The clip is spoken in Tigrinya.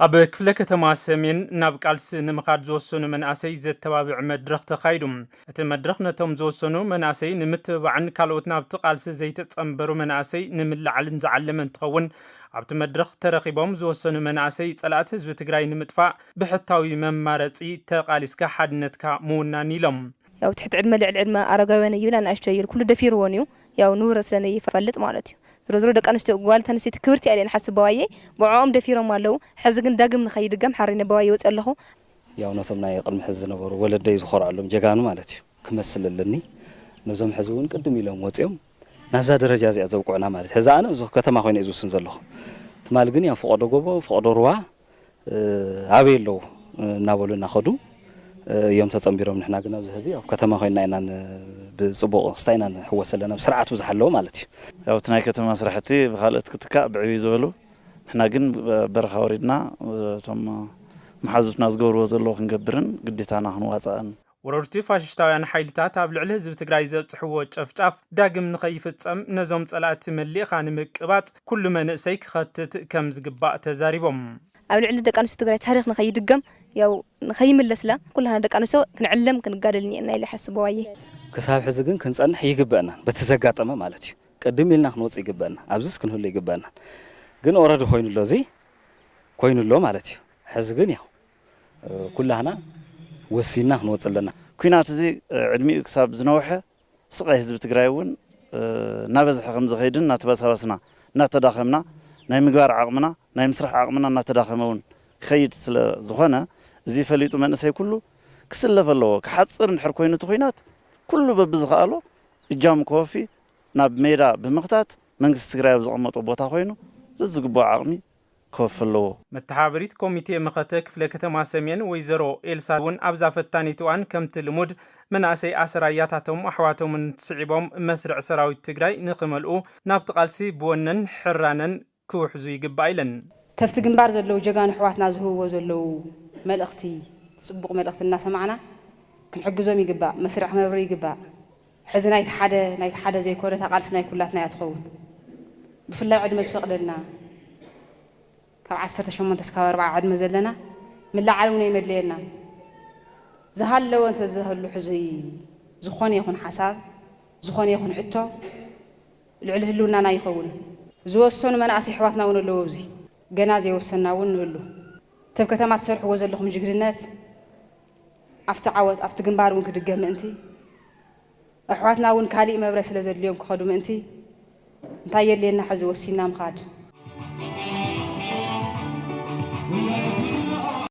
ኣብ ክፍለ ከተማ ሰሜን ናብ ቃልሲ ንምኻድ ዝወሰኑ መናእሰይ ዘተባብዕ መድረኽ ተኻይዱ። እቲ መድረኽ ነቶም ዝወሰኑ መናእሰይ ንምትብባዕን ካልኦት ናብቲ ቃልሲ ዘይተጸንበሩ መናእሰይ ንምልዓልን ዝዓለመ እንትኸውን፣ ኣብቲ መድረኽ ተረኺቦም ዝወሰኑ መናእሰይ ጸላእቲ ህዝቢ ትግራይ ንምጥፋእ ብሕታዊ መማረጺ ተቓሊስካ ሓድነትካ ምውናን ኢሎም። ያው ትሕቲ ዕድመ ልዕሊ ዕድመ ኣረጋውያን ይብል ኣናእሽተይ ይብል ኩሉ ደፊርዎን እዩ። ያው ንውረ ስለ ነይፈልጥ ማለት እዩ። ዝሮ ዝሮ ደቂ ኣንስትዮ ጓል ተንስቲ ክብርቲ እያ ኢለ ንሓስብ በዋየ ብዕኦም ደፊሮም ኣለዉ። ሕዚ ግን ዳግም ንኸይድገም ሓሪነ በዋየ ወፂኦ ኣለኹ። ያው ነቶም ናይ ቅድሚ ሕዚ ዝነበሩ ወለደይ ዝኾርዓሎም ጀጋኑ ማለት እዩ ክመስል ኣለኒ። ነዞም ሕዚ እውን ቅድም ኢሎም ወፂኦም ናብዛ ደረጃ እዚኣ ዘብቁዕና ማለት ሕዚ ኣነ እዚ ከተማ ኮይነ እዩ ዝውስን ዘለኹ። ትማል ግን ያው ፈቐዶ ጎቦ ፈቐዶ ሩባ ኣበይ ኣለዉ እናበሉ እናኸዱ እዮም ተጸንቢሮም። ንሕና ግን ኣብዚ ሕዚ ኣብ ከተማ ኮይና ኢና ን- ብጽቡቕ ስታይ ኢና ንሕወስ ዘለና፣ ብስርዓቱ ዝሓለወ ማለት እዩ። ያው እቲ ናይ ከተማ ስራሕቲ ብኻልኦት ክትካእ ብዕብይ ዝበሉ፣ ንሕና ግን በረኻ ወሪድና እቶም መሓዙትና ዝገብርዎ ዘለዉ ክንገብርን ግዴታና ክንዋጻእን። ወረድቲ ፋሽስታውያን ሓይልታት ኣብ ልዕሊ ህዝቢ ትግራይ ዘብጽሕዎ ጨፍጫፍ ዳግም ንኸይፍጸም ነዞም ጸላእቲ መሊእኻ ንምቅባጽ ኩሉ መንእሰይ ክኸትት ከም ዝግባእ ተዛሪቦም። ኣብ ልዕሊ ደቂ ኣንስትዮ ትግራይ ታሪኽ ንኸይድገም ያው ንኸይምለስላ ኩላና ደቂ ኣንስትዮ ክንዕለም ክንጋደል እኒኤና ኢለ ሓስበዋየ። ክሳብ ሕዚ ግን ክንጸንሕ ይግበአና በቲ ዘጋጠመ ማለት እዩ። ቅድም ኢልና ክንወፅእ ይግበአና፣ ኣብዚስ ክንህሉ ይግበአና። ግን ኦረዲ ኮይኑ ኣሎ፣ እዚ ኮይኑ ኣሎ ማለት እዩ። ሕዚ ግን ያው ኩላህና ወሲንና ክንወፅእ ኣለና። ኩናት እዚ ዕድሚኡ ክሳብ ዝነውሐ ስቓይ ህዝቢ ትግራይ እውን እናበዝሐ ከም ዝኸይድን እናተበሳበስና እናተዳኸምና ናይ ምግባር ዓቕምና ናይ ምስራሕ ዓቕምና እናተዳኸመ እውን ክኸይድ ስለ ዝኾነ እዚ ፈሊጡ መንእሰይ ኩሉ ክስለፍ ኣለዎ። ክሓፅር እንድሕር ኮይኑ እቲ ኩናት ኩሉ በብዝኸኣሎ እጃሙ ከወፊ ናብ ሜዳ ብምኽታት መንግስቲ ትግራይ ኣብ ዘቐመጦ ቦታ ኮይኑ ዘዝግብኦ ዓቕሚ ክወፊ ኣለዎ። መተሓባበሪት ኮሚቴ መኸተ ክፍለ ከተማ ሰሜን ወይዘሮ ኤልሳ እውን ኣብዛ ፈታኒት እዋን ከምቲ ልሙድ መናእሰይ ኣሰራያታቶም ኣሕዋቶምን ስዒቦም መስርዕ ሰራዊት ትግራይ ንኽመልኡ ናብቲ ቃልሲ ብወነን ሕራነን ክውሕዙ ይግባእ ኢለን። ከፍቲ ግንባር ዘለዉ ጀጋኑ ኣሕዋትና ዝህብዎ ዘለዉ መልእኽቲ ፅቡቕ መልእኽቲ እናሰማዕና ክንሕግዞም ይግባእ። መስርዕ ክነብሪ ይግባእ። ሕዚ ናይቲ ሓደ ናይቲ ሓደ ዘይኮነ እታ ቃልሲ ናይ ኩላትና እያ ትኸውን። ብፍላይ ዕድመ ዝፈቕደልና ካብ ዓሰርተ ሸሞንተ እስካብ ኣርብዓ ዕድመ ዘለና ምልዓል እውን ኣይመድለየና። ዝሃለወ እንተዝህሉ ሕዚ ዝኾነ ይኹን ሓሳብ ዝኾነ ይኹን ሕቶ ልዕሊ ህልውናና ይኸውን። ዝወሰኑ መናእሰይ ኣሕዋትና እውን ኣለዉ። ኣብዚ ገና ዘይወሰንና እውን ንህሉ። እቲ ኣብ ከተማ ትሰርሕዎ ዘለኹም ጅግንነት ኣብቲ ዓወት ኣብቲ ግንባር እውን ክድገም ምእንቲ ኣሕዋትና እውን ካሊእ መብረ ስለ ዘድልዮም ክኸዱ ምእንቲ እንታይ የድልየና ሕዚ ወሲንና ምኻድ።